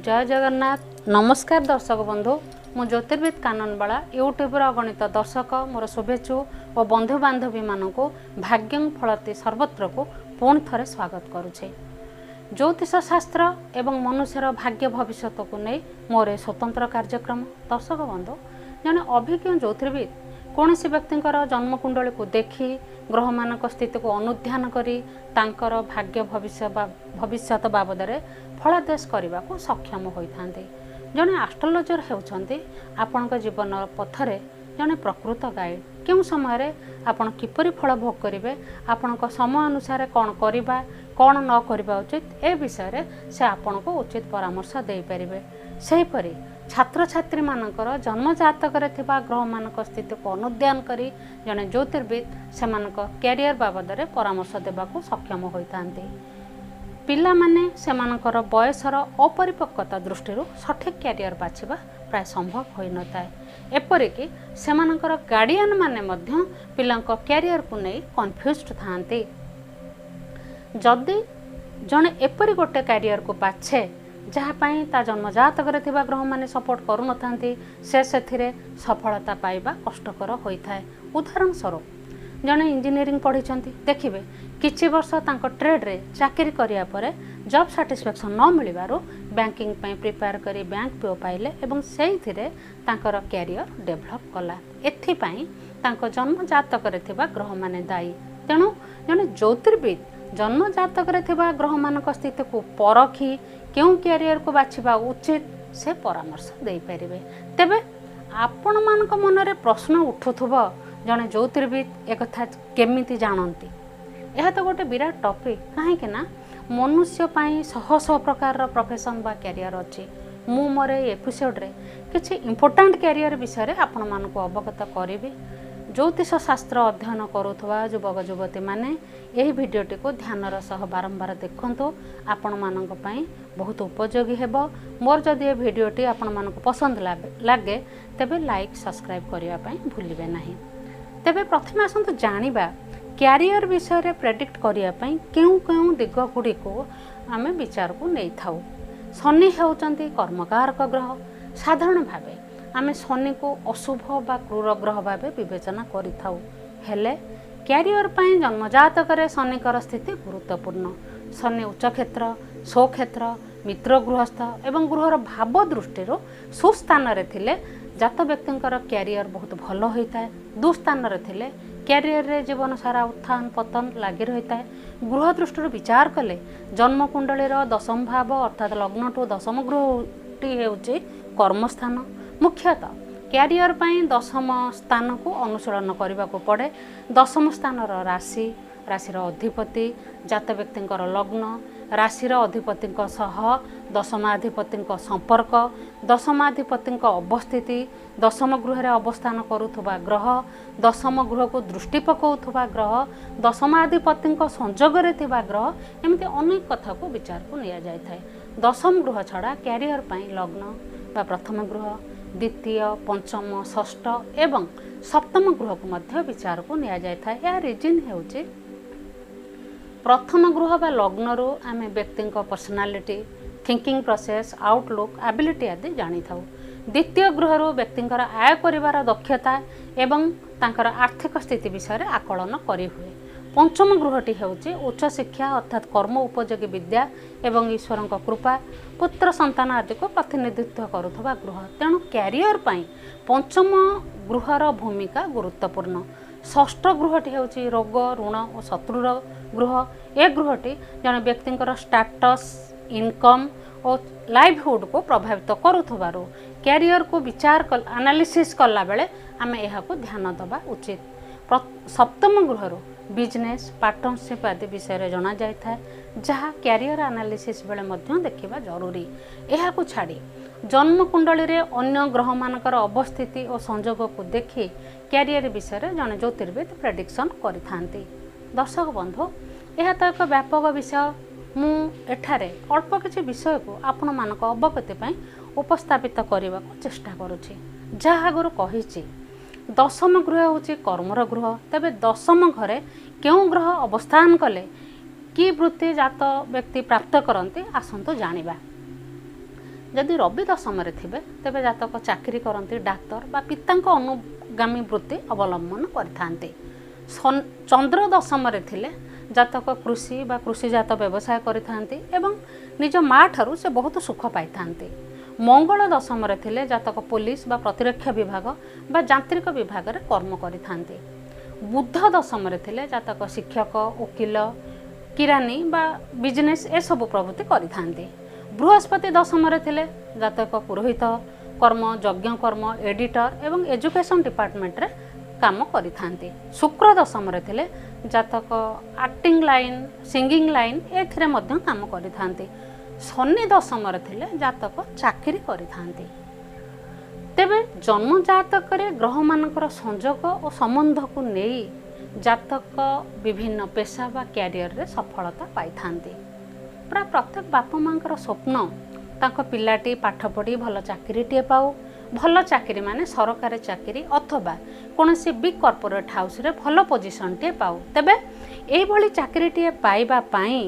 ଜୟ ଜଗନ୍ନାଥ। ନମସ୍କାର ଦର୍ଶକ ବନ୍ଧୁ, ମୁଁ ଜ୍ୟୋତିର୍ବିଦ କାନନବାଳା। ୟୁଟ୍ୟୁବ୍ର ଅଗଣିତ ଦର୍ଶକ, ମୋର ଶୁଭେଚ୍ଛୁ ଓ ବନ୍ଧୁବାନ୍ଧବୀମାନଙ୍କୁ ଭାଗ୍ୟଂ ଫଳତି ସର୍ବତ୍ରକୁ ପୁଣି ଥରେ ସ୍ୱାଗତ କରୁଛି। ଜ୍ୟୋତିଷ ଶାସ୍ତ୍ର ଏବଂ ମନୁଷ୍ୟର ଭାଗ୍ୟ ଭବିଷ୍ୟତକୁ ନେଇ ମୋର ଏ ସ୍ୱତନ୍ତ୍ର କାର୍ଯ୍ୟକ୍ରମ। ଦର୍ଶକ ବନ୍ଧୁ, ଜଣେ ଅଭିଜ୍ଞ ଜ୍ୟୋତିର୍ବିଦ କୌଣସି ବ୍ୟକ୍ତିଙ୍କର ଜନ୍ମକୁଣ୍ଡଳୀକୁ ଦେଖି, ଗ୍ରହମାନଙ୍କ ସ୍ଥିତିକୁ ଅନୁଧ୍ୟାନ କରି ତାଙ୍କର ଭାଗ୍ୟ ଭବିଷ୍ୟ ବା ଭବିଷ୍ୟତ ବାବଦରେ ଫଳାଦେଶ କରିବାକୁ ସକ୍ଷମ ହୋଇଥାନ୍ତି। ଜଣେ ଆଷ୍ଟ୍ରୋଲୋଜର ହେଉଛନ୍ତି ଆପଣଙ୍କ ଜୀବନ ପଥରେ ଜଣେ ପ୍ରକୃତ ଗାଇଡ଼। କେଉଁ ସମୟରେ ଆପଣ କିପରି ଫଳ ଭୋଗ କରିବେ, ଆପଣଙ୍କ ସମୟ ଅନୁସାରେ କ'ଣ କରିବା, କ'ଣ ନ କରିବା ଉଚିତ, ଏ ବିଷୟରେ ସେ ଆପଣଙ୍କୁ ଉଚିତ ପରାମର୍ଶ ଦେଇପାରିବେ। ସେହିପରି ଛାତ୍ରଛାତ୍ରୀମାନଙ୍କର ଜନ୍ମଜାତକରେ ଥିବା ଗ୍ରହମାନଙ୍କ ସ୍ଥିତିକୁ ଅନୁଧ୍ୟାନ କରି ଜଣେ ଜ୍ୟୋତିର୍ବିଦ ସେମାନଙ୍କ କ୍ୟାରିୟର ବାବଦରେ ପରାମର୍ଶ ଦେବାକୁ ସକ୍ଷମ ହୋଇଥାନ୍ତି। ପିଲାମାନେ ସେମାନଙ୍କର ବୟସର ଅପରିପକ୍ୱତା ଦୃଷ୍ଟିରୁ ସଠିକ୍ କ୍ୟାରିୟର ବାଛିବା ପ୍ରାୟ ସମ୍ଭବ ହୋଇନଥାଏ। ଏପରିକି ସେମାନଙ୍କର ଗାର୍ଡ଼ିଆନ୍ ମାନେ ମଧ୍ୟ ପିଲାଙ୍କ କ୍ୟାରିୟରକୁ ନେଇ କନଫ୍ୟୁଜ୍ଡ ଥାଆନ୍ତି। ଯଦି ଜଣେ ଏପରି ଗୋଟେ କ୍ୟାରିୟରକୁ ବାଛେ ଯାହା ପାଇଁ ତା ଜନ୍ମଜାତକରେ ଥିବା ଗ୍ରହମାନେ ସପୋର୍ଟ କରୁନଥାନ୍ତି, ସେ ସେଥିରେ ସଫଳତା ପାଇବା କଷ୍ଟକର ହୋଇଥାଏ। ଉଦାହରଣ ସ୍ୱରୂପ, ଜଣେ ଇଞ୍ଜିନିୟରିଂ ପଢ଼ିଛନ୍ତି, ଦେଖିବେ କିଛି ବର୍ଷ ତାଙ୍କ ଟ୍ରେଡ଼ରେ ଚାକିରି କରିବା ପରେ ଜବ୍ ସାଟିସ୍ଫ୍ୟାକ୍ସନ୍ ନ ମିଳିବାରୁ ବ୍ୟାଙ୍କିଂ ପାଇଁ ପ୍ରିପେୟାର କରି ବ୍ୟାଙ୍କ ପିଓ ପାଇଲେ ଏବଂ ସେଇଥିରେ ତାଙ୍କର କ୍ୟାରିୟର ଡେଭଲପ୍ କଲା। ଏଥିପାଇଁ ତାଙ୍କ ଜନ୍ମଜାତକରେ ଥିବା ଗ୍ରହମାନେ ଦାୟୀ। ତେଣୁ ଜଣେ ଜ୍ୟୋତିର୍ବିଦ ଜନ୍ମଜାତକରେ ଥିବା ଗ୍ରହମାନଙ୍କ ସ୍ଥିତିକୁ ପରଖି କେଉଁ କ୍ୟାରିୟରକୁ ବାଛିବା ଉଚିତ ସେ ପରାମର୍ଶ ଦେଇପାରିବେ। ତେବେ ଆପଣମାନଙ୍କ ମନରେ ପ୍ରଶ୍ନ ଉଠୁଥିବ, ଜଣେ ଜ୍ୟୋତିର୍ବିଦ ଏକଥା କେମିତି ଜାଣନ୍ତି? ଏହା ତ ଗୋଟେ ବିରାଟ ଟପିକ୍, କାହିଁକି ନା ମନୁଷ୍ୟ ପାଇଁ ଶହ ଶହ ପ୍ରକାରର ପ୍ରଫେସନ୍ ବା କ୍ୟାରିୟର ଅଛି। ମୁଁ ମୋର ଏଇ ଏପିସୋଡ଼ରେ କିଛି ଇମ୍ପୋର୍ଟାଣ୍ଟ କ୍ୟାରିୟର ବିଷୟରେ ଆପଣମାନଙ୍କୁ ଅବଗତ କରିବି। ଜ୍ୟୋତିଷ ଶାସ୍ତ୍ର ଅଧ୍ୟୟନ କରୁଥିବା ଯୁବକ ଯୁବତୀମାନେ ଏହି ଭିଡ଼ିଓଟିକୁ ଧ୍ୟାନର ସହ ବାରମ୍ବାର ଦେଖନ୍ତୁ, ଆପଣମାନଙ୍କ ପାଇଁ ବହୁତ ଉପଯୋଗୀ ହେବ। ମୋର ଯଦି ଏ ଭିଡ଼ିଓଟି ଆପଣମାନଙ୍କୁ ପସନ୍ଦ ଲାଗେ, ତେବେ ଲାଇକ୍ ସବସ୍କ୍ରାଇବ୍ କରିବା ପାଇଁ ଭୁଲିବେ ନାହିଁ। ତେବେ ପ୍ରଥମେ ଆସନ୍ତୁ ଜାଣିବା, କ୍ୟାରିୟର ବିଷୟରେ ପ୍ରେଡ଼ିକ୍ଟ କରିବା ପାଇଁ କେଉଁ କେଉଁ ଦିଗ ଗୁଡ଼ିକୁ ଆମେ ବିଚାରକୁ ନେଇଥାଉ। ଶନି ହେଉଛନ୍ତି କର୍ମକାରକ ଗ୍ରହ। ସାଧାରଣ ଭାବେ ଆମେ ଶନିକୁ ଅଶୁଭ ବା କ୍ରୂର ଗ୍ରହ ଭାବେ ବିବେଚନା କରିଥାଉ। ହେଲେ କ୍ୟାରିୟର ପାଇଁ ଜନ୍ମଜାତକରେ ଶନିଙ୍କର ସ୍ଥିତି ଗୁରୁତ୍ୱପୂର୍ଣ୍ଣ। ଶନି ଉଚ୍ଚ କ୍ଷେତ୍ର, ସ୍ୱକ୍ଷେତ୍ର, ମିତ୍ର ଗୃହସ୍ଥ ଏବଂ ଗୃହର ଭାବ ଦୃଷ୍ଟିରୁ ସୁସ୍ଥାନରେ ଥିଲେ ଜାତ ବ୍ୟକ୍ତିଙ୍କର କ୍ୟାରିୟର ବହୁତ ଭଲ ହୋଇଥାଏ। ଦୁସ୍ଥାନରେ ଥିଲେ କ୍ୟାରିୟରରେ ଜୀବନ ସାରା ଉତ୍ଥାନ ପତନ ଲାଗି ରହିଥାଏ। ଗୃହ ଦୃଷ୍ଟିରୁ ବିଚାର କଲେ ଜନ୍ମକୁଣ୍ଡଳୀର ଦଶମ ଭାବ, ଅର୍ଥାତ୍ ଲଗ୍ନଠୁ ଦଶମ ଗୃହଟି ହେଉଛି କର୍ମସ୍ଥାନ। ମୁଖ୍ୟତଃ କ୍ୟାରିୟର ପାଇଁ ଦଶମ ସ୍ଥାନକୁ ଅନୁଶୀଳନ କରିବାକୁ ପଡ଼େ। ଦଶମ ସ୍ଥାନର ରାଶି, ରାଶିର ଅଧିପତି, ଜାତ ବ୍ୟକ୍ତିଙ୍କର ଲଗ୍ନ, ରାଶିର ଅଧିପତିଙ୍କ ସହ ଦଶମାଧିପତିଙ୍କ ସମ୍ପର୍କ, ଦଶମାଧିପତିଙ୍କ ଅବସ୍ଥିତି, ଦଶମ ଗୃହରେ ଅବସ୍ଥାନ କରୁଥିବା ଗ୍ରହ, ଦଶମ ଗୃହକୁ ଦୃଷ୍ଟି ପକାଉଥିବା ଗ୍ରହ, ଦଶମାଧିପତିଙ୍କ ସଂଯୋଗରେ ଥିବା ଗ୍ରହ, ଏମିତି ଅନେକ କଥାକୁ ବିଚାରକୁ ନିଆଯାଇଥାଏ। ଦଶମ ଗୃହ ଛଡ଼ା କ୍ୟାରିୟର ପାଇଁ ଲଗ୍ନ ବା ପ୍ରଥମ ଗୃହ, ଦ୍ୱିତୀୟ, ପଞ୍ଚମ, ଷଷ୍ଠ ଏବଂ ସପ୍ତମ ଗୃହକୁ ମଧ୍ୟ ବିଚାରକୁ ନିଆଯାଇଥାଏ। ଏହା ରିଜିନ୍ ହେଉଛି, ପ୍ରଥମ ଗୃହ ବା ଲଗ୍ନରୁ ଆମେ ବ୍ୟକ୍ତିଙ୍କ personality, thinking process, outlook, ability ଆଦି ଜାଣିଥାଉ। ଦ୍ୱିତୀୟ ଗୃହରୁ ବ୍ୟକ୍ତିଙ୍କର ଆୟ କରିବାର ଦକ୍ଷତା ଏବଂ ତାଙ୍କର ଆର୍ଥିକ ସ୍ଥିତି ବିଷୟରେ ଆକଳନ କରିହୁଏ। ପଞ୍ଚମ ଗୃହଟି ହେଉଛି ଉଚ୍ଚଶିକ୍ଷା, ଅର୍ଥାତ୍ କର୍ମ ଉପଯୋଗୀ ବିଦ୍ୟା ଏବଂ ଈଶ୍ୱରଙ୍କ କୃପା, ପୁତ୍ର ସନ୍ତାନ ଆଦିକୁ ପ୍ରତିନିଧିତ୍ୱ କରୁଥିବା ଗୃହ। ତେଣୁ କ୍ୟାରିୟର ପାଇଁ ପଞ୍ଚମ ଗୃହର ଭୂମିକା ଗୁରୁତ୍ୱପୂର୍ଣ୍ଣ। ଷଷ୍ଠ ଗୃହଟି ହେଉଛି ରୋଗ, ଋଣ ଓ ଶତ୍ରୁର ଗୃହ। ଏ ଗୃହଟି ଜଣେ ବ୍ୟକ୍ତିଙ୍କର ଷ୍ଟାଟସ୍, ଇନକମ୍ ଓ ଲାଇଭଲିହୁଡ଼କୁ ପ୍ରଭାବିତ କରୁଥିବାରୁ କ୍ୟାରିୟରକୁ ବିଚାର ଆନାଲିସିସ୍ କଲାବେଳେ ଆମେ ଏହାକୁ ଧ୍ୟାନ ଦେବା ଉଚିତ। ସପ୍ତମ ଗୃହରୁ ବିଜନେସ୍, ପାର୍ଟନରସିପ୍ ଆଦି ବିଷୟରେ ଜଣାଯାଇଥାଏ, ଯାହା କ୍ୟାରିୟର ଆନାଲିସିସ୍ ବେଳେ ମଧ୍ୟ ଦେଖିବା ଜରୁରୀ। ଏହାକୁ ଛାଡ଼ି ଜନ୍ମକୁଣ୍ଡଳୀରେ ଅନ୍ୟ ଗ୍ରହମାନଙ୍କର ଅବସ୍ଥିତି ଓ ସଂଯୋଗକୁ ଦେଖି କ୍ୟାରିୟର ବିଷୟରେ ଜଣେ ଜ୍ୟୋତିର୍ବିଦ ପ୍ରେଡ଼ିକ୍ସନ୍ କରିଥାନ୍ତି। ଦର୍ଶକ ବନ୍ଧୁ, ଏହା ତ ଏକ ବ୍ୟାପକ ବିଷୟ। ମୁଁ ଏଠାରେ ଅଳ୍ପ କିଛି ବିଷୟକୁ ଆପଣମାନଙ୍କ ଅବଗତି ପାଇଁ ଉପସ୍ଥାପିତ କରିବାକୁ ଚେଷ୍ଟା କରୁଛି। ଯାହା ଆଗରୁ କହିଛି, ଦଶମ ଗୃହ ହେଉଛି କର୍ମର ଗୃହ। ତେବେ ଦଶମ ଘରେ କେଉଁ ଗ୍ରହ ଅବସ୍ଥାନ କଲେ କି ବୃତ୍ତି ଜାତ ବ୍ୟକ୍ତି ପ୍ରାପ୍ତ କରନ୍ତି, ଆସନ୍ତୁ ଜାଣିବା। ଯଦି ରବି ଦଶମରେ ଥିବେ, ତେବେ ଜାତକ ଚାକିରି କରନ୍ତି, ଡାକ୍ତର ବା ପିତାଙ୍କ ଅନୁଗାମୀ ବୃତ୍ତି ଅବଲମ୍ବନ କରିଥାନ୍ତି। ଚନ୍ଦ୍ର ଦଶମରେ ଥିଲେ ଜାତକ କୃଷି ବା କୃଷିଜାତ ବ୍ୟବସାୟ କରିଥାନ୍ତି ଏବଂ ନିଜ ମା ଠାରୁ ସେ ବହୁତ ସୁଖ ପାଇଥାନ୍ତି। ମଙ୍ଗଳ ଦଶମରେ ଥିଲେ ଜାତକ ପୋଲିସ ବା ପ୍ରତିରକ୍ଷା ବିଭାଗ ବା ଯାନ୍ତ୍ରିକ ବିଭାଗରେ କର୍ମ କରିଥାନ୍ତି। ବୁଧ ଦଶମରେ ଥିଲେ ଜାତକ ଶିକ୍ଷକ, ଓକିଲ, କିରାନୀ ବା ବିଜନେସ୍ ଏସବୁ ପ୍ରଭୃତି କରିଥାନ୍ତି। ବୃହସ୍ପତି ଦଶମରେ ଥିଲେ ଜାତକ ପୁରୋହିତ କର୍ମ, ଯଜ୍ଞ କର୍ମ, ଏଡିଟର ଏବଂ ଏଜୁକେସନ୍ ଡିପାର୍ଟମେଣ୍ଟରେ କାମ କରିଥାନ୍ତି। ଶୁକ୍ର ଦଶମରେ ଥିଲେ ଜାତକ ଆକ୍ଟିଂ ଲାଇନ୍, ସିଙ୍ଗିଂ ଲାଇନ୍ ଏଥିରେ ମଧ୍ୟ କାମ କରିଥାନ୍ତି। ଶନି ଦଶମରେ ଥିଲେ ଜାତକ ଚାକିରି କରିଥାନ୍ତି। ତେବେ ଜନ୍ମଜାତକରେ ଗ୍ରହମାନଙ୍କର ସଂଯୋଗ ଓ ସମ୍ବନ୍ଧକୁ ନେଇ ଜାତକ ବିଭିନ୍ନ ପେସା ବା କ୍ୟାରିୟରରେ ସଫଳତା ପାଇଥାନ୍ତି। ପ୍ରାୟ ପ୍ରତ୍ୟେକ ବାପା ମାଆଙ୍କର ସ୍ୱପ୍ନ ତାଙ୍କ ପିଲାଟି ପାଠ ପଢ଼ି ଭଲ ଚାକିରିଟିଏ ପାଉ। ଭଲ ଚାକିରି ମାନେ ସରକାରୀ ଚାକିରି ଅଥବା କୌଣସି ବିଗ୍ କର୍ପୋରେଟ୍ ହାଉସ୍ରେ ଭଲ ପୋଜିସନ୍ଟିଏ ପାଉ। ତେବେ ଏଇଭଳି ଚାକିରିଟିଏ ପାଇବା ପାଇଁ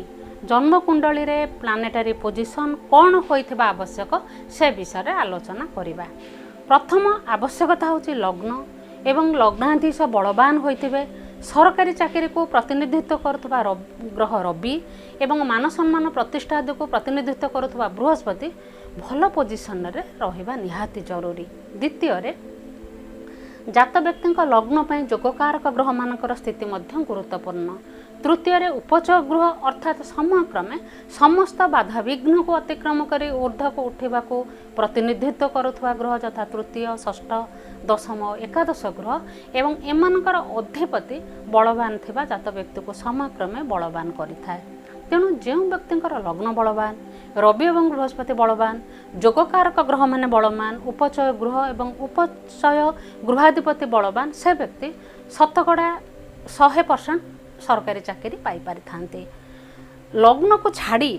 ଜନ୍ମକୁଣ୍ଡଳୀରେ ପ୍ଲାନେଟାରୀ ପୋଜିସନ୍ କ'ଣ ହୋଇଥିବା ଆବଶ୍ୟକ, ସେ ବିଷୟରେ ଆଲୋଚନା କରିବା। ପ୍ରଥମ ଆବଶ୍ୟକତା ହେଉଛି ଲଗ୍ନ ଏବଂ ଲଗ୍ନାଧୀଶ ବଳବାନ ହୋଇଥିବେ। ସରକାରୀ ଚାକିରିକୁ ପ୍ରତିନିଧିତ୍ୱ କରୁଥିବା ଗ୍ରହ ରବି ଏବଂ ମାନ ସମ୍ମାନ ପ୍ରତିଷ୍ଠା ଆଦିକୁ ପ୍ରତିନିଧିତ୍ୱ କରୁଥିବା ବୃହସ୍ପତି ଭଲ ପୋଜିସନରେ ରହିବା ନିହାତି ଜରୁରୀ। ଦ୍ୱିତୀୟରେ, ଜାତ ବ୍ୟକ୍ତିଙ୍କ ଲଗ୍ନ ପାଇଁ ଯୋଗକାରକ ଗ୍ରହମାନଙ୍କର ସ୍ଥିତି ମଧ୍ୟ ଗୁରୁତ୍ୱପୂର୍ଣ୍ଣ। ତୃତୀୟରେ, ଉପଚୟ ଗୃହ ଅର୍ଥାତ୍ ସମୟକ୍ରମେ ସମସ୍ତ ବାଧାବିଘ୍ନକୁ ଅତିକ୍ରମ କରି ଉର୍ଦ୍ଧ୍ୱକୁ ଉଠିବାକୁ ପ୍ରତିନିଧିତ୍ୱ କରୁଥିବା ଗ୍ରହ ଯଥା ତୃତୀୟ, ଷଷ୍ଠ, ଦଶମ, ଏକାଦଶ ଗୃହ ଏବଂ ଏମାନଙ୍କର ଅଧିପତି ବଳବାନ ଥିବା ଜାତ ବ୍ୟକ୍ତିକୁ ସମୟକ୍ରମେ ବଳବାନ କରିଥାଏ। ତେଣୁ ଯେଉଁ ବ୍ୟକ୍ତିଙ୍କର ଲଗ୍ନ ବଳବାନ, ରବି ଏବଂ ବୃହସ୍ପତି ବଳବାନ, ଯୋଗକାରକ ଗ୍ରହମାନେ ବଳବାନ, ଉପଚୟ ଗୃହ ଏବଂ ଉପଚୟ ଗୃହାଧିପତି ବଳବାନ, ସେ ବ୍ୟକ୍ତି ଶତକଡ଼ା 100% ସରକାରୀ ଚାକିରି ପାଇପାରିଥାନ୍ତି। ଲଗ୍ନକୁ ଛାଡ଼ି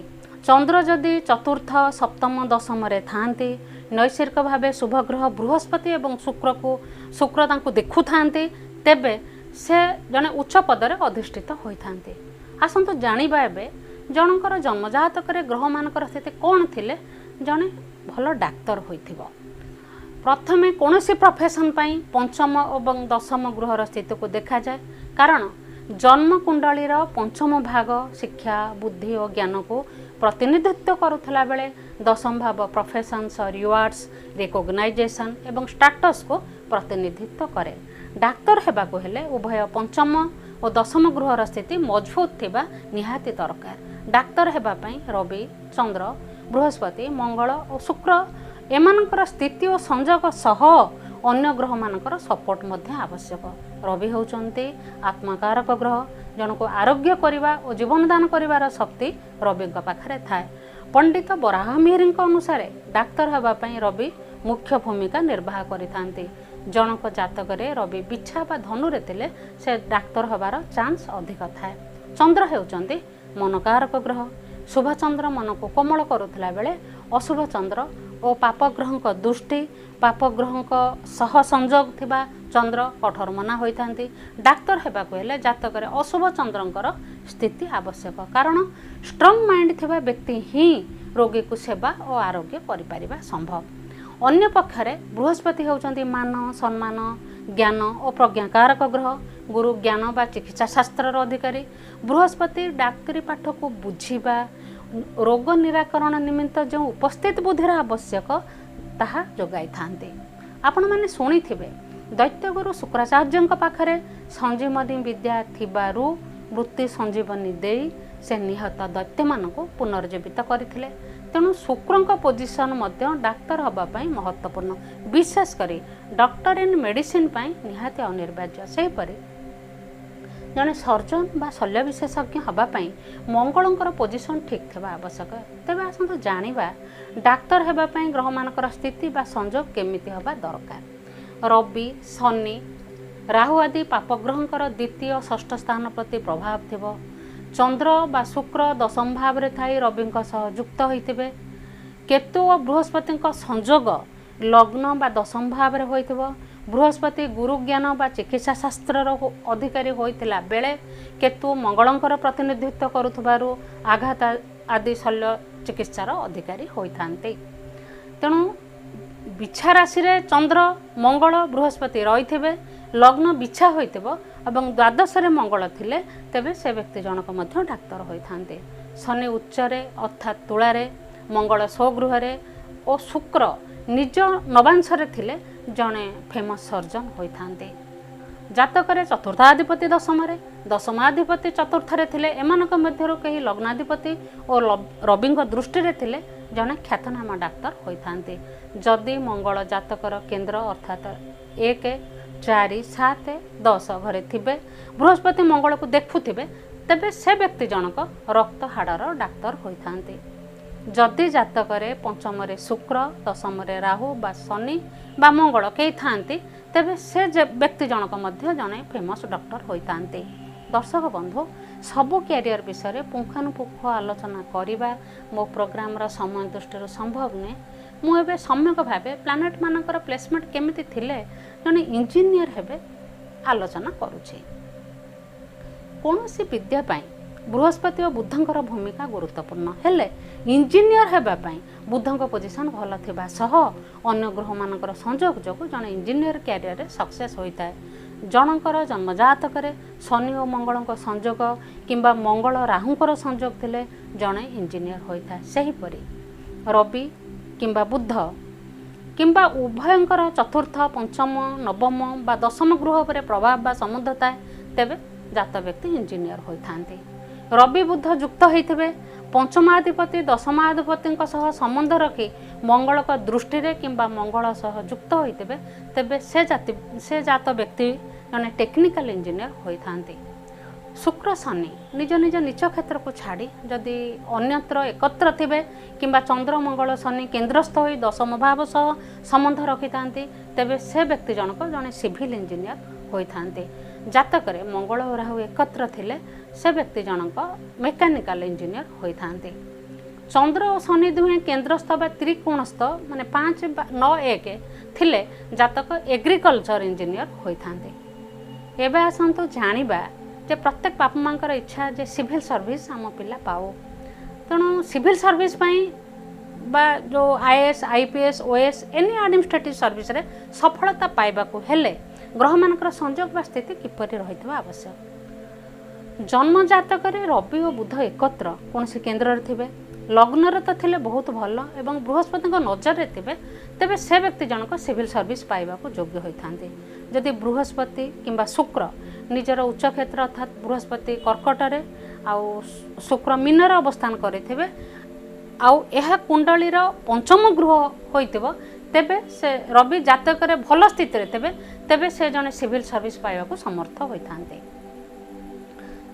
ଚନ୍ଦ୍ର ଯଦି ଚତୁର୍ଥ, ସପ୍ତମ, ଦଶମରେ ଥାଆନ୍ତି, ନୈସର୍ଗିକ ଭାବେ ଶୁଭଗ୍ରହ ବୃହସ୍ପତି ଏବଂ ଶୁକ୍ରକୁ ଶୁକ୍ର ତାଙ୍କୁ ଦେଖୁଥାନ୍ତି, ତେବେ ସେ ଜଣେ ଉଚ୍ଚ ପଦରେ ଅଧିଷ୍ଠିତ ହୋଇଥାନ୍ତି। ଆସନ୍ତୁ ଜାଣିବା ଏବେ ଜଣଙ୍କର ଜନ୍ମଜାତକରେ ଗ୍ରହମାନଙ୍କର ସ୍ଥିତି କ'ଣ ଥିଲେ ଜଣେ ଭଲ ଡାକ୍ତର ହୋଇଥିବ। ପ୍ରଥମେ କୌଣସି ପ୍ରଫେସନ୍ ପାଇଁ ପଞ୍ଚମ ଏବଂ ଦଶମ ଗୃହର ସ୍ଥିତିକୁ ଦେଖାଯାଏ, କାରଣ ଜନ୍ମକୁଣ୍ଡଳୀର ପଞ୍ଚମ ଭାଗ ଶିକ୍ଷା, ବୁଦ୍ଧି ଓ ଜ୍ଞାନକୁ ପ୍ରତିନିଧିତ୍ୱ କରୁଥିଲା ବେଳେ ଦଶମ ଭାବ ପ୍ରଫେସନ୍ସ, ରିୱାର୍ଡ଼ସ୍, ରେକଗ୍ନାଇଜେସନ୍ ଏବଂ ଷ୍ଟାଟସ୍କୁ ପ୍ରତିନିଧିତ୍ୱ କରେ। ଡାକ୍ତର ହେବାକୁ ହେଲେ ଉଭୟ ପଞ୍ଚମ ଓ ଦଶମ ଗୃହର ସ୍ଥିତି ମଜବୁତ ଥିବା ନିହାତି ଦରକାର। ଡାକ୍ତର ହେବା ପାଇଁ ରବି, ଚନ୍ଦ୍ର, ବୃହସ୍ପତି, ମଙ୍ଗଳ ଓ ଶୁକ୍ର ଏମାନଙ୍କର ସ୍ଥିତି ଓ ସଂଯୋଗ ସହ ଅନ୍ୟ ଗ୍ରହମାନଙ୍କର ସପୋର୍ଟ ମଧ୍ୟ ଆବଶ୍ୟକ। ରବି ହେଉଛନ୍ତି ଆତ୍ମକାରକ ଗ୍ରହ। ଜଣକୁ ଆରୋଗ୍ୟ କରିବା ଓ ଜୀବନଦାନ କରିବାର ଶକ୍ତି ରବିଙ୍କ ପାଖରେ ଥାଏ। ପଣ୍ଡିତ ବରାହମିହିରଙ୍କ ଅନୁସାରେ ଡାକ୍ତର ହେବା ପାଇଁ ରବି ମୁଖ୍ୟ ଭୂମିକା ନିର୍ବାହ କରିଥାନ୍ତି। ଜଣଙ୍କ ଜାତକରେ ରବି ବିଛା ବା ଧନୁରେ ଥିଲେ ସେ ଡାକ୍ତର ହେବାର ଚାନ୍ସ ଅଧିକ ଥାଏ। ଚନ୍ଦ୍ର ହେଉଛନ୍ତି ମନକାରକ ଗ୍ରହ। ଶୁଭଚନ୍ଦ୍ର ମନକୁ କୋମଳ କରୁଥିଲା ବେଳେ ଅଶୁଭ ଚନ୍ଦ୍ର ଓ ପାପଗ୍ରହଙ୍କ ଦୃଷ୍ଟି, ପାପଗ୍ରହଙ୍କ ସହ ସଂଯୋଗ ଥିବା ଚନ୍ଦ୍ର କଠୋର ମନା ହୋଇଥାନ୍ତି। ଡାକ୍ତର ହେବାକୁ ହେଲେ ଜାତକରେ ଅଶୁଭ ଚନ୍ଦ୍ରଙ୍କର ସ୍ଥିତି ଆବଶ୍ୟକ, କାରଣ ଷ୍ଟ୍ରଙ୍ଗ ମାଇଣ୍ଡ ଥିବା ବ୍ୟକ୍ତି ହିଁ ରୋଗୀକୁ ସେବା ଓ ଆରୋଗ୍ୟ କରିପାରିବା ସମ୍ଭବ। ଅନ୍ୟପକ୍ଷରେ ବୃହସ୍ପତି ହେଉଛନ୍ତି ମାନ, ସମ୍ମାନ, ଜ୍ଞାନ ଓ ପ୍ରଜ୍ଞାକାରକ ଗ୍ରହ। ଗୁରୁ ଜ୍ଞାନ ବା ଚିକିତ୍ସା ଶାସ୍ତ୍ରର ଅଧିକାରୀ। ବୃହସ୍ପତି ଡାକ୍ତରୀ ପାଠକୁ ବୁଝିବା, ରୋଗ ନିରାକରଣ ନିମିତ୍ତ ଯେଉଁ ଉପସ୍ଥିତ ବୁଦ୍ଧିର ଆବଶ୍ୟକ ତାହା ଯୋଗାଇଥାନ୍ତି। ଆପଣମାନେ ଶୁଣିଥିବେ, ଦୈତ୍ୟଗୁରୁ ଶୁକ୍ରାଚାର୍ଯ୍ୟଙ୍କ ପାଖରେ ସଞ୍ଜୀବନୀ ବିଦ୍ୟା ଥିବାରୁ ମୃତ୍ୟୁ ସଞ୍ଜୀବନୀ ଦେଇ ସେ ନିହତ ଦୈତ୍ୟମାନଙ୍କୁ ପୁନର୍ଜୀବିତ କରିଥିଲେ। ତେଣୁ ଶୁକ୍ରଙ୍କ ପୋଜିସନ୍ ମଧ୍ୟ ଡାକ୍ତର ହେବା ପାଇଁ ମହତ୍ତ୍ୱପୂର୍ଣ୍ଣ, ବିଶେଷ କରି ଡକ୍ଟର ଇନ୍ ମେଡ଼ିସିନ ପାଇଁ ନିହାତି ଅନିବାର୍ଯ୍ୟ। ସେହିପରି ଜଣେ ସର୍ଜନ ବା ଶଲ୍ୟ ବିଶେଷଜ୍ଞ ହେବା ପାଇଁ ମଙ୍ଗଳଙ୍କର ପୋଜିସନ୍ ଠିକ୍ ଥିବା ଆବଶ୍ୟକ। ତେବେ ଆସନ୍ତୁ ଜାଣିବା ଡାକ୍ତର ହେବା ପାଇଁ ଗ୍ରହମାନଙ୍କର ସ୍ଥିତି ବା ସଂଯୋଗ କେମିତି ହେବା ଦରକାର। ରବି, ଶନି, ରାହୁ ଆଦି ପାପଗ୍ରହଙ୍କର ଦ୍ୱିତୀୟ, ଷଷ୍ଠ ସ୍ଥାନ ପ୍ରତି ପ୍ରଭାବ ଥିବ। ଚନ୍ଦ୍ର ବା ଶୁକ୍ର ଦଶମ ଭାବରେ ଥାଇ ରବିଙ୍କ ସହ ଯୁକ୍ତ ହୋଇଥିବେ। କେତୁ ଓ ବୃହସ୍ପତିଙ୍କ ସଂଯୋଗ ଲଗ୍ନ ବା ଦଶମ ଭାବରେ ହୋଇଥିବ। ବୃହସ୍ପତି ଗୁରୁ ଜ୍ଞାନ ବା ଚିକିତ୍ସା ଶାସ୍ତ୍ରର ଅଧିକାରୀ ହୋଇଥିଲା ବେଳେ କେତୁ ମଙ୍ଗଳଙ୍କର ପ୍ରତିନିଧିତ୍ୱ କରୁଥିବାରୁ ଆଘାତ ଆଦି ଶଲ୍ୟ ଚିକିତ୍ସାର ଅଧିକାରୀ ହୋଇଥାନ୍ତି। ତେଣୁ ବିଛା ରାଶିରେ ଚନ୍ଦ୍ର, ମଙ୍ଗଳ, ବୃହସ୍ପତି ରହିଥିବେ, ଲଗ୍ନ ବିଛା ହୋଇଥିବ ଏବଂ ଦ୍ୱାଦଶରେ ମଙ୍ଗଳ ଥିଲେ, ତେବେ ସେ ବ୍ୟକ୍ତି ଜଣକ ମଧ୍ୟ ଡାକ୍ତର ହୋଇଥାନ୍ତି। ଶନି ଉଚ୍ଚରେ ଅର୍ଥାତ୍ ତୁଳାରେ, ମଙ୍ଗଳ ସ୍ୱଗୃହରେ ଓ ଶୁକ୍ର ନିଜ ନବାଂଶରେ ଥିଲେ ଜଣେ ଫେମସ୍ ସର୍ଜନ ହୋଇଥାନ୍ତି। ଜାତକରେ ଚତୁର୍ଥାଧିପତି ଦଶମରେ, ଦଶମାଧିପତି ଚତୁର୍ଥରେ ଥିଲେ, ଏମାନଙ୍କ ମଧ୍ୟରୁ କେହି ଲଗ୍ନାଧିପତି ଓ ରବିଙ୍କ ଦୃଷ୍ଟିରେ ଥିଲେ ଜଣେ ଖ୍ୟାତନାମା ଡାକ୍ତର ହୋଇଥାନ୍ତି। ଯଦି ମଙ୍ଗଳ ଜାତକର କେନ୍ଦ୍ର ଅର୍ଥାତ୍ 1, 4, 7, 10 ଘରେ ଥିବେ, ବୃହସ୍ପତି ମଙ୍ଗଳକୁ ଦେଖୁଥିବେ, ତେବେ ସେ ବ୍ୟକ୍ତି ଜଣକ ରକ୍ତ ହାଡ଼ର ଡାକ୍ତର ହୋଇଥାନ୍ତି। ଯଦି ଜାତକରେ ପଞ୍ଚମରେ ଶୁକ୍ର, ଦଶମରେ ରାହୁ ବା ଶନି ବା ମଙ୍ଗଳ କେହି ଥାଆନ୍ତି, ତେବେ ସେ ବ୍ୟକ୍ତି ଜଣକ ମଧ୍ୟ ଜଣେ ଫେମସ୍ ଡକ୍ଟର ହୋଇଥାନ୍ତି। ଦର୍ଶକ ବନ୍ଧୁ, ସବୁ କ୍ୟାରିୟର ବିଷୟରେ ପୁଙ୍ଖାନୁପୁଙ୍ଖ ଆଲୋଚନା କରିବା ମୋ ପ୍ରୋଗ୍ରାମର ସମୟ ଦୃଷ୍ଟିରୁ ସମ୍ଭବ ନୁହେଁ। ମୁଁ ଏବେ ସମ୍ୟକ ଭାବେ ପ୍ଲାନେଟମାନଙ୍କର ପ୍ଲେସମେଣ୍ଟ କେମିତି ଥିଲେ ଜଣେ ଇଞ୍ଜିନିୟର ହେବେ ଆଲୋଚନା କରୁଛି। କୌଣସି ବିଦ୍ୟା ପାଇଁ ବୃହସ୍ପତି ଓ ବୁଧଙ୍କର ଭୂମିକା ଗୁରୁତ୍ୱପୂର୍ଣ୍ଣ ହେଲେ ଇଞ୍ଜିନିୟର ହେବା ପାଇଁ ବୁଧଙ୍କ ପୋଜିସନ୍ ଭଲ ଥିବା ସହ ଅନ୍ୟ ଗ୍ରହମାନଙ୍କର ସଂଯୋଗ ଯୋଗୁଁ ଜଣେ ଇଞ୍ଜିନିୟର କ୍ୟାରିୟରରେ ସକ୍ସେସ୍ ହୋଇଥାଏ। ଜଣଙ୍କର ଜନ୍ମଜାତକରେ ଶନି ଓ ମଙ୍ଗଳଙ୍କ ସଂଯୋଗ କିମ୍ବା ମଙ୍ଗଳ ରାହୁଙ୍କର ସଂଯୋଗ ଥିଲେ ଜଣେ ଇଞ୍ଜିନିୟର ହୋଇଥାଏ। ସେହିପରି ରବି କିମ୍ବା ବୁଧ କିମ୍ବା ଉଭୟଙ୍କର ଚତୁର୍ଥ, ପଞ୍ଚମ, ନବମ ବା ଦଶମ ଗୃହ ଉପରେ ପ୍ରଭାବ ବା ସମ୍ବନ୍ଧ ଥାଏ, ତେବେ ଜାତ ବ୍ୟକ୍ତି ଇଞ୍ଜିନିୟର ହୋଇଥାନ୍ତି। ରବି ବୁଧ ଯୁକ୍ତ ହୋଇଥିବେ, ପଞ୍ଚମାଧିପତି ଦଶମାଧିପତିଙ୍କ ସହ ସମ୍ବନ୍ଧ ରଖି ମଙ୍ଗଳଙ୍କ ଦୃଷ୍ଟିରେ କିମ୍ବା ମଙ୍ଗଳ ସହ ଯୁକ୍ତ ହୋଇଥିବେ, ତେବେ ସେ ଜାତ ବ୍ୟକ୍ତି ଜଣେ ଟେକ୍ନିକାଲ ଇଞ୍ଜିନିୟର ହୋଇଥାନ୍ତି। ଶୁକ୍ର ଶନି ନିଜ ନିଜ ନିଚ କ୍ଷେତ୍ରକୁ ଛାଡ଼ି ଯଦି ଅନ୍ୟତ୍ର ଏକତ୍ର ଥିବେ କିମ୍ବା ଚନ୍ଦ୍ର ମଙ୍ଗଳ ଶନି କେନ୍ଦ୍ରସ୍ଥ ହୋଇ ଦଶମ ଭାବ ସହ ସମ୍ବନ୍ଧ ରଖିଥାନ୍ତି, ତେବେ ସେ ବ୍ୟକ୍ତି ଜଣକ ଜଣେ ସିଭିଲ୍ ଇଞ୍ଜିନିୟର ହୋଇଥାନ୍ତି। ଜାତକରେ ମଙ୍ଗଳ ଓ ରାହୁ ଏକତ୍ର ଥିଲେ ସେ ବ୍ୟକ୍ତି ଜଣକ ମେକାନିକାଲ ଇଞ୍ଜିନିୟର ହୋଇଥାନ୍ତି। ଚନ୍ଦ୍ର ଓ ଶନି ଦୁହେଁ କେନ୍ଦ୍ରସ୍ଥ ବା ତ୍ରିକୋଣସ୍ଥ, ମାନେ 5, 9, 1 ଥିଲେ ଜାତକ ଏଗ୍ରିକଲଚର ଇଞ୍ଜିନିୟର ହୋଇଥାନ୍ତି। ଏବେ ଆସନ୍ତୁ ଜାଣିବା ଯେ ପ୍ରତ୍ୟେକ ବାପା ମାଆଙ୍କର ଇଚ୍ଛା ଯେ ସିଭିଲ୍ ସର୍ଭିସ୍ ଆମ ପିଲା ପାଉ। ତେଣୁ ସିଭିଲ୍ ସର୍ଭିସ୍ ପାଇଁ ବା ଯେଉଁ IAS, IPS, OAS, any administrative ସର୍ଭିସରେ ସଫଳତା ପାଇବାକୁ ହେଲେ ଗ୍ରହମାନଙ୍କର ସଂଯୋଗ ବା ସ୍ଥିତି କିପରି ରହିଥିବା ଆବଶ୍ୟକ? ଜନ୍ମଜାତକରେ ରବି ଓ ବୁଧ ଏକତ୍ର କୌଣସି କେନ୍ଦ୍ରରେ ଥିବେ, ଲଗ୍ନରେ ତ ଥିଲେ ବହୁତ ଭଲ ଏବଂ ବୃହସ୍ପତିଙ୍କ ନଜରରେ ଥିବେ, ତେବେ ସେ ବ୍ୟକ୍ତି ଜଣକ ସିଭିଲ୍ ସର୍ଭିସ୍ ପାଇବାକୁ ଯୋଗ୍ୟ ହୋଇଥାନ୍ତି। ଯଦି ବୃହସ୍ପତି କିମ୍ବା ଶୁକ୍ର ନିଜର ଉଚ୍ଚ କ୍ଷେତ୍ର ଅର୍ଥାତ୍ ବୃହସ୍ପତି କର୍କଟରେ ଆଉ ଶୁକ୍ର ମୀନରେ ଅବସ୍ଥାନ କରିଥିବେ ଆଉ ଏହା କୁଣ୍ଡଳୀର ପଞ୍ଚମ ଗୃହ ହୋଇଥିବ, ତେବେ ସେ ରବି ଜାତକରେ ଭଲ ସ୍ଥିତିରେ ଥିବେ, ତେବେ ସେ ଜଣେ ସିଭିଲ୍ ସର୍ଭିସ୍ ପାଇବାକୁ ସମର୍ଥ ହୋଇଥାନ୍ତି।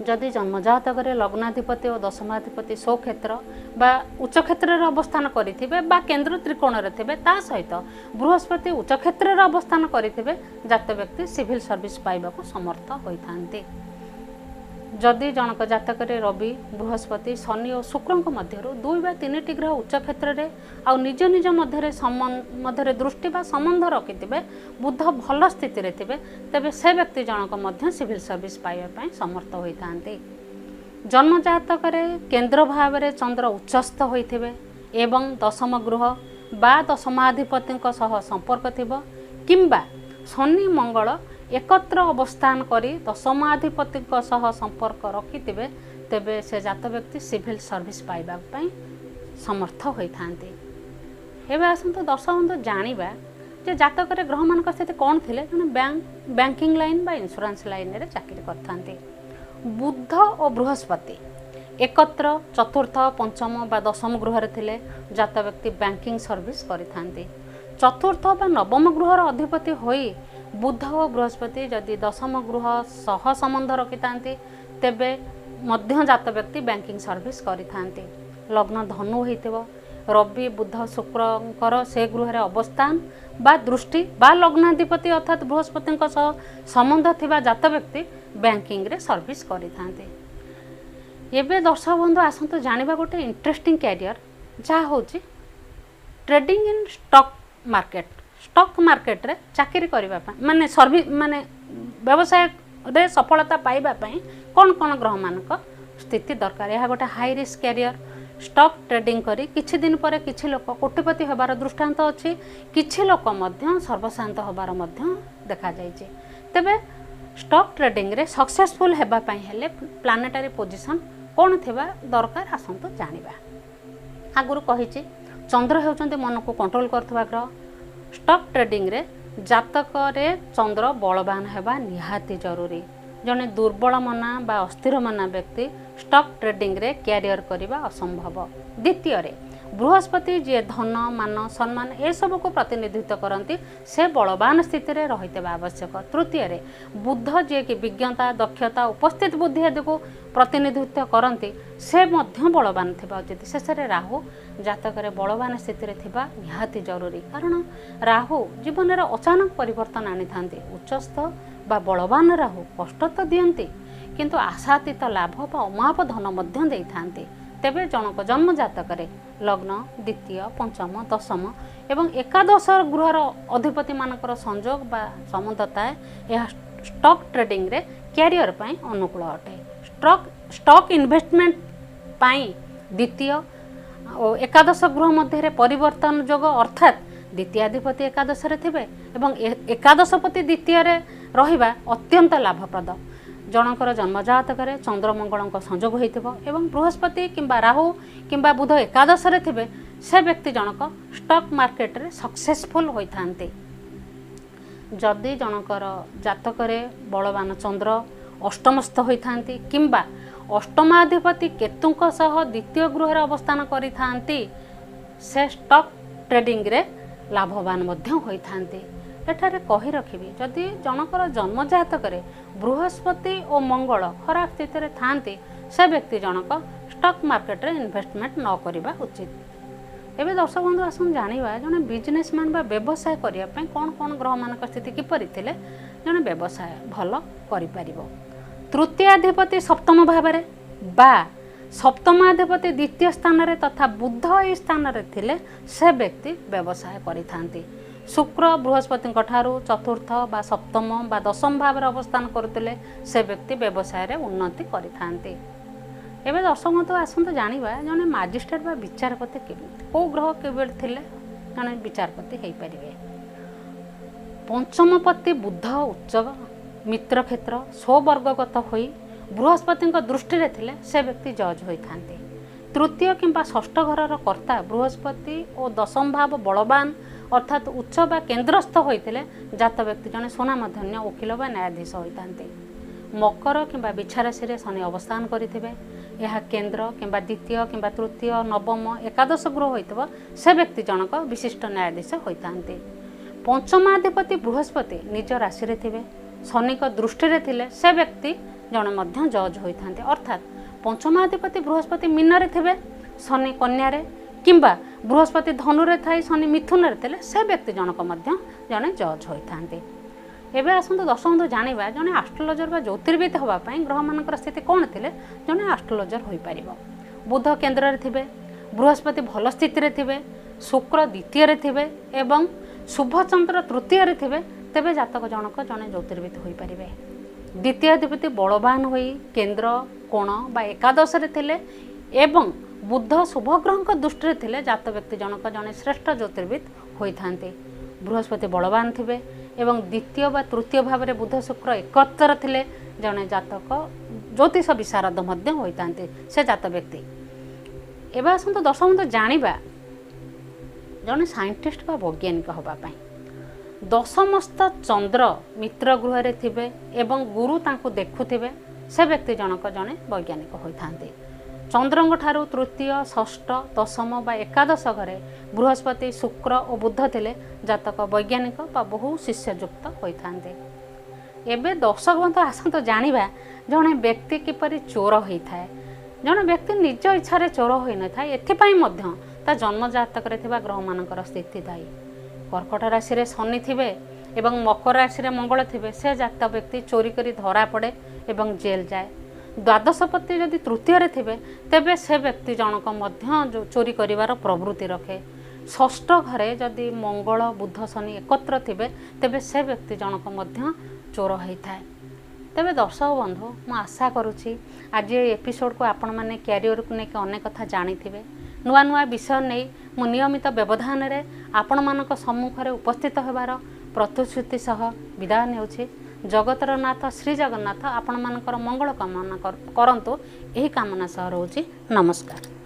ଯଦି ଜନ୍ମଜାତକରେ ଲଗ୍ନାଧିପତି ଓ ଦଶମାଧିପତି ସ୍ୱକ୍ଷେତ୍ର ବା ଉଚ୍ଚ କ୍ଷେତ୍ରରେ ଅବସ୍ଥାନ କରିଥିବେ ବା କେନ୍ଦ୍ର ତ୍ରିକୋଣରେ ଥିବେ, ତା ସହିତ ବୃହସ୍ପତି ଉଚ୍ଚ କ୍ଷେତ୍ରରେ ଅବସ୍ଥାନ କରିଥିବେ, ଜାତ ବ୍ୟକ୍ତି ସିଭିଲ୍ ସର୍ଭିସ୍ ପାଇବାକୁ ସମର୍ଥ ହୋଇଥାନ୍ତି। ଯଦି ଜଣକ ଜାତକରେ ରବି, ବୃହସ୍ପତି, ଶନି ଓ ଶୁକ୍ରଙ୍କ ମଧ୍ୟରୁ ଦୁଇ ବା ତିନିଟି ଗ୍ରହ ଉଚ୍ଚ କ୍ଷେତ୍ରରେ ଆଉ ନିଜ ନିଜ ମଧ୍ୟରେ ଦୃଷ୍ଟି ବା ସମ୍ବନ୍ଧ ରଖିଥିବେ, ବୁଧ ଭଲ ସ୍ଥିତିରେ ଥିବେ, ତେବେ ସେ ବ୍ୟକ୍ତି ଜଣକ ମଧ୍ୟ ସିଭିଲ୍ ସର୍ଭିସ୍ ପାଇବା ପାଇଁ ସମର୍ଥ ହୋଇଥାନ୍ତି। ଜନ୍ମଜାତକରେ କେନ୍ଦ୍ର ଭାବରେ ଚନ୍ଦ୍ର ଉଚ୍ଚସ୍ଥ ହୋଇଥିବେ ଏବଂ ଦଶମ ଗୃହ ବା ଦଶମାଧିପତିଙ୍କ ସହ ସମ୍ପର୍କ ଥିବ କିମ୍ବା ଶନି ମଙ୍ଗଳ ଏକତ୍ର ଅବସ୍ଥାନ କରି ଦଶମାଧିପତିଙ୍କ ସହ ସମ୍ପର୍କ ରଖିଥିବେ, ତେବେ ସେ ଜାତ ବ୍ୟକ୍ତି ସିଭିଲ୍ ସର୍ଭିସ୍ ପାଇବା ପାଇଁ ସମର୍ଥ ହୋଇଥାନ୍ତି। ଏବେ ଆସନ୍ତୁ ଦର୍ଶକ ବନ୍ଧୁ ଜାଣିବା ଯେ ଜାତକରେ ଗ୍ରହମାନଙ୍କ ସ୍ଥିତି କ'ଣ ଥିଲେ ଜଣେ ବ୍ୟାଙ୍କିଂ ଲାଇନ୍ ବା ଇନ୍ସୁରାନ୍ସ ଲାଇନ୍ରେ ଚାକିରି କରିଥାନ୍ତି। ବୁଧ ଓ ବୃହସ୍ପତି ଏକତ୍ର ଚତୁର୍ଥ, ପଞ୍ଚମ ବା ଦଶମ ଗୃହରେ ଥିଲେ ଜାତ ବ୍ୟକ୍ତି ବ୍ୟାଙ୍କିଂ ସର୍ଭିସ୍ କରିଥାନ୍ତି। ଚତୁର୍ଥ ବା ନବମ ଗୃହର ଅଧିପତି ହୋଇ ବୁଧ ଓ ବୃହସ୍ପତି ଯଦି ଦଶମ ଗୃହ ସହ ସମ୍ବନ୍ଧ ରଖିଥାନ୍ତି, ତେବେ ମଧ୍ୟ ଜାତ ବ୍ୟକ୍ତି ବ୍ୟାଙ୍କିଂ ସର୍ଭିସ୍ କରିଥାନ୍ତି। ଲଗ୍ନ ଧନୁ ହୋଇଥିବ, ରବି ବୁଧ ଶୁକ୍ରଙ୍କର ସେ ଗୃହରେ ଅବସ୍ଥାନ ବା ଦୃଷ୍ଟି ବା ଲଗ୍ନାଧିପତି ଅର୍ଥାତ୍ ବୃହସ୍ପତିଙ୍କ ସହ ସମ୍ବନ୍ଧ ଥିବା ଜାତ ବ୍ୟକ୍ତି ବ୍ୟାଙ୍କିଂରେ ସର୍ଭିସ୍ କରିଥାନ୍ତି। ଏବେ ଦର୍ଶକ ବନ୍ଧୁ, ଆସନ୍ତୁ ଜାଣିବା ଗୋଟେ ଇଣ୍ଟରେଷ୍ଟିଂ କ୍ୟାରିୟର, ଯାହା ହେଉଛି trading in stock market. Stock ମାର୍କେଟରେ ଚାକିରି କରିବା ପାଇଁ, ମାନେ ମାନେ ବ୍ୟବସାୟରେ ସଫଳତା ପାଇବା ପାଇଁ କ'ଣ କ'ଣ ଗ୍ରହମାନଙ୍କ ସ୍ଥିତି ଦରକାର? ଏହା ଗୋଟେ high risk career. Stock trading କରି କିଛି ଦିନ ପରେ କିଛି ଲୋକ କୋଟିପତି ହେବାର ଦୃଷ୍ଟାନ୍ତ ଅଛି, କିଛି ଲୋକ ମଧ୍ୟ ସର୍ବଶାନ୍ତ ହେବାର ମଧ୍ୟ ଦେଖାଯାଇଛି। ତେବେ ଷ୍ଟକ୍ ଟ୍ରେଡିଂରେ ସକ୍ସେସଫୁଲ୍ ହେବା ପାଇଁ ହେଲେ ପ୍ଲାନେଟାରୀ ପୋଜିସନ୍ କ'ଣ ଥିବା ଦରକାର, ଆସନ୍ତୁ ଜାଣିବା। ଆଗରୁ କହିଛି, ଚନ୍ଦ୍ର ହେଉଛନ୍ତି ମନକୁ କଣ୍ଟ୍ରୋଲ କରୁଥିବା ଗ୍ରହ। ଷ୍ଟକ୍ ଟ୍ରେଡିଂରେ ଜାତକରେ ଚନ୍ଦ୍ର ବଳବାନ ହେବା ନିହାତି ଜରୁରୀ। ଜଣେ ଦୁର୍ବଳ ମନା ବା ଅସ୍ଥିର ମନା ବ୍ୟକ୍ତି ଷ୍ଟକ୍ ଟ୍ରେଡିଂରେ କ୍ୟାରିୟର କରିବା ଅସମ୍ଭବ। ଦ୍ୱିତୀୟରେ ବୃହସ୍ପତି, ଯିଏ ଧନ, ମାନ, ସମ୍ମାନ ଏସବୁକୁ ପ୍ରତିନିଧିତ୍ୱ କରନ୍ତି, ସେ ବଳବାନ ସ୍ଥିତିରେ ରହିଥିବା ଆବଶ୍ୟକ। ତୃତୀୟରେ ବୁଧ, ଯିଏକି ବିଜ୍ଞତା, ଦକ୍ଷତା, ଉପସ୍ଥିତ ବୁଦ୍ଧି ଆଦିକୁ ପ୍ରତିନିଧିତ୍ୱ କରନ୍ତି, ସେ ମଧ୍ୟ ବଳବାନ ଥିବା ଉଚିତ। ଶେଷରେ ରାହୁ ଜାତକରେ ବଳବାନ ସ୍ଥିତିରେ ଥିବା ନିହାତି ଜରୁରୀ, କାରଣ ରାହୁ ଜୀବନରେ ଅଚାନକ ପରିବର୍ତ୍ତନ ଆଣିଥାନ୍ତି। ଉଚ୍ଚସ୍ଥ ବା ବଳବାନ ରାହୁ କଷ୍ଟ ତ ଦିଅନ୍ତି, କିନ୍ତୁ ଆଶାତୀତ ଲାଭ ବା ଅମାପ ଧନ ମଧ୍ୟ ଦେଇଥାନ୍ତି। ତେବେ ଜଣଙ୍କ ଜନ୍ମ ଜାତକରେ ଲଗ୍ନ, ଦ୍ୱିତୀୟ, ପଞ୍ଚମ, ଦଶମ ଏବଂ ଏକାଦଶ ଗୃହର ଅଧିପତିମାନଙ୍କର ସଂଯୋଗ ବା ସମ୍ବନ୍ଧ ଥାଏ, ଏହା ଷ୍ଟକ୍ ଟ୍ରେଡିଂରେ କ୍ୟାରିୟର ପାଇଁ ଅନୁକୂଳ ଅଟେ। ଷ୍ଟକ୍ ଇନଭେଷ୍ଟମେଣ୍ଟ ପାଇଁ ଦ୍ୱିତୀୟ ଓ ଏକାଦଶ ଗୃହ ମଧ୍ୟରେ ପରିବର୍ତ୍ତନ ଯୋଗ, ଅର୍ଥାତ୍ ଦ୍ୱିତୀୟାଧିପତି ଏକାଦଶରେ ଥିବେ ଏବଂ ଏକାଦଶପତି ଦ୍ୱିତୀୟରେ ରହିବା ଅତ୍ୟନ୍ତ ଲାଭପ୍ରଦ। ଜଣଙ୍କର ଜନ୍ମଜାତକରେ ଚନ୍ଦ୍ରମଙ୍ଗଳଙ୍କ ସଂଯୋଗ ହୋଇଥିବ ଏବଂ ବୃହସ୍ପତି କିମ୍ବା ରାହୁ କିମ୍ବା ବୁଧ ଏକାଦଶରେ ଥିବେ, ସେ ବ୍ୟକ୍ତି ଜଣକ ଷ୍ଟକ୍ ମାର୍କେଟରେ ସକ୍ସେସଫୁଲ୍ ହୋଇଥାନ୍ତି। ଯଦି ଜଣଙ୍କର ଜାତକରେ ବଳବାନ ଚନ୍ଦ୍ର ଅଷ୍ଟମସ୍ଥ ହୋଇଥାନ୍ତି କିମ୍ବା ଅଷ୍ଟମାଧିପତି କେତୁଙ୍କ ସହ ଦ୍ୱିତୀୟ ଗୃହରେ ଅବସ୍ଥାନ କରିଥାନ୍ତି, ସେ ଷ୍ଟକ୍ ଟ୍ରେଡିଂରେ ଲାଭବାନ ମଧ୍ୟ ହୋଇଥାନ୍ତି। ଏଠାରେ କହି ରଖିବି, ଯଦି ଜଣଙ୍କର ଜନ୍ମଜାତକରେ ବୃହସ୍ପତି ଓ ମଙ୍ଗଳ ଖରାପ ସ୍ଥିତିରେ ଥାଆନ୍ତି, ସେ ବ୍ୟକ୍ତି ଜଣକ ଷ୍ଟକ୍ ମାର୍କେଟରେ ଇନଭେଷ୍ଟମେଣ୍ଟ ନ କରିବା ଉଚିତ। ଏବେ ଦର୍ଶକ ବନ୍ଧୁ, ଆସନ୍ତୁ ଜାଣିବା ଜଣେ ବିଜନେସମ୍ୟାନ୍ ବା ବ୍ୟବସାୟ କରିବା ପାଇଁ କ'ଣ କ'ଣ ଗ୍ରହମାନଙ୍କ ସ୍ଥିତି କିପରି ଥିଲେ ଜଣେ ବ୍ୟବସାୟ ଭଲ କରିପାରିବ। ତୃତୀୟାଧିପତି ସପ୍ତମ ଭାବରେ ବା ସପ୍ତମାଧିପତି ଦ୍ୱିତୀୟ ସ୍ଥାନରେ ତଥା ବୁଧ ଏହି ସ୍ଥାନରେ ଥିଲେ ସେ ବ୍ୟକ୍ତି ବ୍ୟବସାୟ କରିଥାନ୍ତି। ଶୁକ୍ର ବୃହସ୍ପତିଙ୍କ ଠାରୁ ଚତୁର୍ଥ ବା ସପ୍ତମ ବା ଦଶମ ଭାବରେ ଅବସ୍ଥାନ କରୁଥିଲେ ସେ ବ୍ୟକ୍ତି ବ୍ୟବସାୟରେ ଉନ୍ନତି କରିଥାନ୍ତି। ଏବେ ଦର୍ଶକ ବନ୍ଧୁ, ଆସନ୍ତୁ ଜାଣିବା ଜଣେ ମାଜିଷ୍ଟ୍ରେଟ୍ ବା ବିଚାରପତି କେମିତି, କେଉଁ ଗ୍ରହ କେବେ ଥିଲେ ଜଣେ ବିଚାରପତି ହେଇପାରିବେ। ପଞ୍ଚମପତି ବୁଧ ଉଚ୍ଚ ମିତ୍ର କ୍ଷେତ୍ର ସ୍ୱବର୍ଗଗତ ହୋଇ ବୃହସ୍ପତିଙ୍କ ଦୃଷ୍ଟିରେ ଥିଲେ ସେ ବ୍ୟକ୍ତି ଜଜ୍ ହୋଇଥାନ୍ତି। ତୃତୀୟ କିମ୍ବା ଷଷ୍ଠ ଘରର କର୍ତ୍ତା ବୃହସ୍ପତି ଓ ଦଶମ ଭାବ ବଳବାନ ଅର୍ଥାତ୍ ଉଚ୍ଚ ବା କେନ୍ଦ୍ରସ୍ଥ ହୋଇଥିଲେ ଜାତ ବ୍ୟକ୍ତି ଜଣେ ସୁନାମଧନ୍ୟ ଓକିଲ ବା ନ୍ୟାୟାଧୀଶ ହୋଇଥାନ୍ତି। ମକର କିମ୍ବା ବିଛା ରାଶିରେ ଶନି ଅବସ୍ଥାନ କରିଥିବେ, ଏହା କେନ୍ଦ୍ର କିମ୍ବା ଦ୍ୱିତୀୟ କିମ୍ବା ତୃତୀୟ, ନବମ, ଏକାଦଶ ଗୃହ ହୋଇଥିବ, ସେ ବ୍ୟକ୍ତି ଜଣକ ବିଶିଷ୍ଟ ନ୍ୟାୟାଧୀଶ ହୋଇଥାନ୍ତି। ପଞ୍ଚମାଧିପତି ବୃହସ୍ପତି ନିଜ ରାଶିରେ ଥିବେ, ଶନିଙ୍କ ଦୃଷ୍ଟିରେ ଥିଲେ ସେ ବ୍ୟକ୍ତି ଜଣେ ମଧ୍ୟ ଜଜ୍ ହୋଇଥାନ୍ତି। ଅର୍ଥାତ୍ ପଞ୍ଚମାଧିପତି ବୃହସ୍ପତି ମୀନରେ ଥିବେ, ଶନି କନ୍ୟାରେ, କିମ୍ବା ବୃହସ୍ପତି ଧନୁରେ ଥାଇ ଶନି ମିଥୁନରେ ଥିଲେ ସେ ବ୍ୟକ୍ତି ଜଣକ ମଧ୍ୟ ଜଣେ ଜଜ୍ ହୋଇଥାନ୍ତି। ଏବେ ଆସନ୍ତୁ ଦର୍ଶକ ବନ୍ଧୁ ଜାଣିବା ଜଣେ ଆଷ୍ଟ୍ରୋଲୋଜର ବା ଜ୍ୟୋତିର୍ବିଦ ହେବା ପାଇଁ ଗ୍ରହମାନଙ୍କର ସ୍ଥିତି କ'ଣ ଥିଲେ ଜଣେ ଆଷ୍ଟ୍ରୋଲୋଜର ହୋଇପାରିବ। ବୁଧ କେନ୍ଦ୍ରରେ ଥିବେ, ବୃହସ୍ପତି ଭଲ ସ୍ଥିତିରେ ଥିବେ, ଶୁକ୍ର ଦ୍ୱିତୀୟରେ ଥିବେ ଏବଂ ଶୁଭଚନ୍ଦ୍ର ତୃତୀୟରେ ଥିବେ, ତେବେ ଜାତକ ଜଣକ ଜଣେ ଜ୍ୟୋତିର୍ବିଦ ହୋଇପାରିବେ। ଦ୍ୱିତୀୟାଧିପତି ବଳବାନ ହୋଇ କେନ୍ଦ୍ର, କୋଣ ବା ଏକାଦଶରେ ଥିଲେ ଏବଂ ବୁଧ ଶୁଭଗ୍ରହଙ୍କ ଦୃଷ୍ଟିରେ ଥିଲେ ଜାତ ବ୍ୟକ୍ତି ଜଣକ ଜଣେ ଶ୍ରେଷ୍ଠ ଜ୍ୟୋତିର୍ବିଦ ହୋଇଥାନ୍ତି। ବୃହସ୍ପତି ବଳବାନ ଥିବେ ଏବଂ ଦ୍ୱିତୀୟ ବା ତୃତୀୟ ଭାବରେ ବୁଧ ଶୁକ୍ର ଏକତ୍ର ଥିଲେ ଜଣେ ଜାତକ ଜ୍ୟୋତିଷ ବିଶାରଦ ମଧ୍ୟ ହୋଇଥାନ୍ତି ସେ ଜାତ ବ୍ୟକ୍ତି। ଏବେ ଆସନ୍ତୁ ଦର୍ଶକ ବନ୍ଧୁ ଜାଣିବା ଜଣେ ସାଇଣ୍ଟିଷ୍ଟ ବା ବୈଜ୍ଞାନିକ ହେବା ପାଇଁ ଦଶମସ୍ଥ ଚନ୍ଦ୍ର ମିତ୍ର ଗୃହରେ ଥିବେ ଏବଂ ଗୁରୁ ତାଙ୍କୁ ଦେଖୁଥିବେ, ସେ ବ୍ୟକ୍ତି ଜଣକ ଜଣେ ବୈଜ୍ଞାନିକ ହୋଇଥାନ୍ତି। ଚନ୍ଦ୍ରଙ୍କ ଠାରୁ ତୃତୀୟ, ଷଷ୍ଠ, ଦଶମ ବା ଏକାଦଶ ଘରେ ବୃହସ୍ପତି, ଶୁକ୍ର ଓ ବୁଧ ଥିଲେ ଜାତକ ବୈଜ୍ଞାନିକ ବା ବହୁ ଶିଷ୍ୟଯୁକ୍ତ ହୋଇଥାନ୍ତି। ଏବେ ଦର୍ଶକ ବନ୍ଧୁ, ଆସନ୍ତୁ ଜାଣିବା ଜଣେ ବ୍ୟକ୍ତି କିପରି ଚୋର ହୋଇଥାଏ। ଜଣେ ବ୍ୟକ୍ତି ନିଜ ଇଚ୍ଛାରେ ଚୋର ହୋଇନଥାଏ, ଏଥିପାଇଁ ମଧ୍ୟ ତା ଜନ୍ମଜାତକରେ ଥିବା ଗ୍ରହମାନଙ୍କର ସ୍ଥିତି ଦାୟୀ। କର୍କଟ ରାଶିରେ ଶନି ଥିବେ ଏବଂ ମକର ରାଶିରେ ମଙ୍ଗଳ ଥିବେ, ସେ ଜାତ ବ୍ୟକ୍ତି ଚୋରି କରି ଧରା ପଡ଼େ ଏବଂ ଜେଲ୍ ଯାଏ। ଦ୍ୱାଦଶପତି ଯଦି ତୃତୀୟରେ ଥିବେ ତେବେ ସେ ବ୍ୟକ୍ତି ଜଣକ ମଧ୍ୟ ଯେଉଁ ଚୋରି କରିବାର ପ୍ରବୃତ୍ତି ରଖେ। ଷଷ୍ଠ ଘରେ ଯଦି ମଙ୍ଗଳ, ବୁଧ, ଶନି ଏକତ୍ର ଥିବେ ତେବେ ସେ ବ୍ୟକ୍ତି ଜଣକ ମଧ୍ୟ ଚୋର ହୋଇଥାଏ। ତେବେ ଦର୍ଶକ ବନ୍ଧୁ, ମୁଁ ଆଶା କରୁଛି ଆଜି ଏ ଏପିସୋଡ଼କୁ ଆପଣମାନେ କ୍ୟାରିୟରକୁ ନେଇକି ଅନେକ କଥା ଜାଣିଥିବେ। ନୂଆ ନୂଆ ବିଷୟ ନେଇ ମୁଁ ନିୟମିତ ବ୍ୟବଧାନରେ ଆପଣମାନଙ୍କ ସମ୍ମୁଖରେ ଉପସ୍ଥିତ ହେବାର ପ୍ରତିଶ୍ରୁତି ସହ ବିଦାୟ ନେଉଛି। ଜଗତର ନାଥ ଶ୍ରୀ ଜଗନ୍ନାଥ ଆପଣମାନଙ୍କର ମଙ୍ଗଳ କାମନା କରନ୍ତୁ, ଏହି କାମନା ସହ ରହୁଛି। ନମସ୍କାର।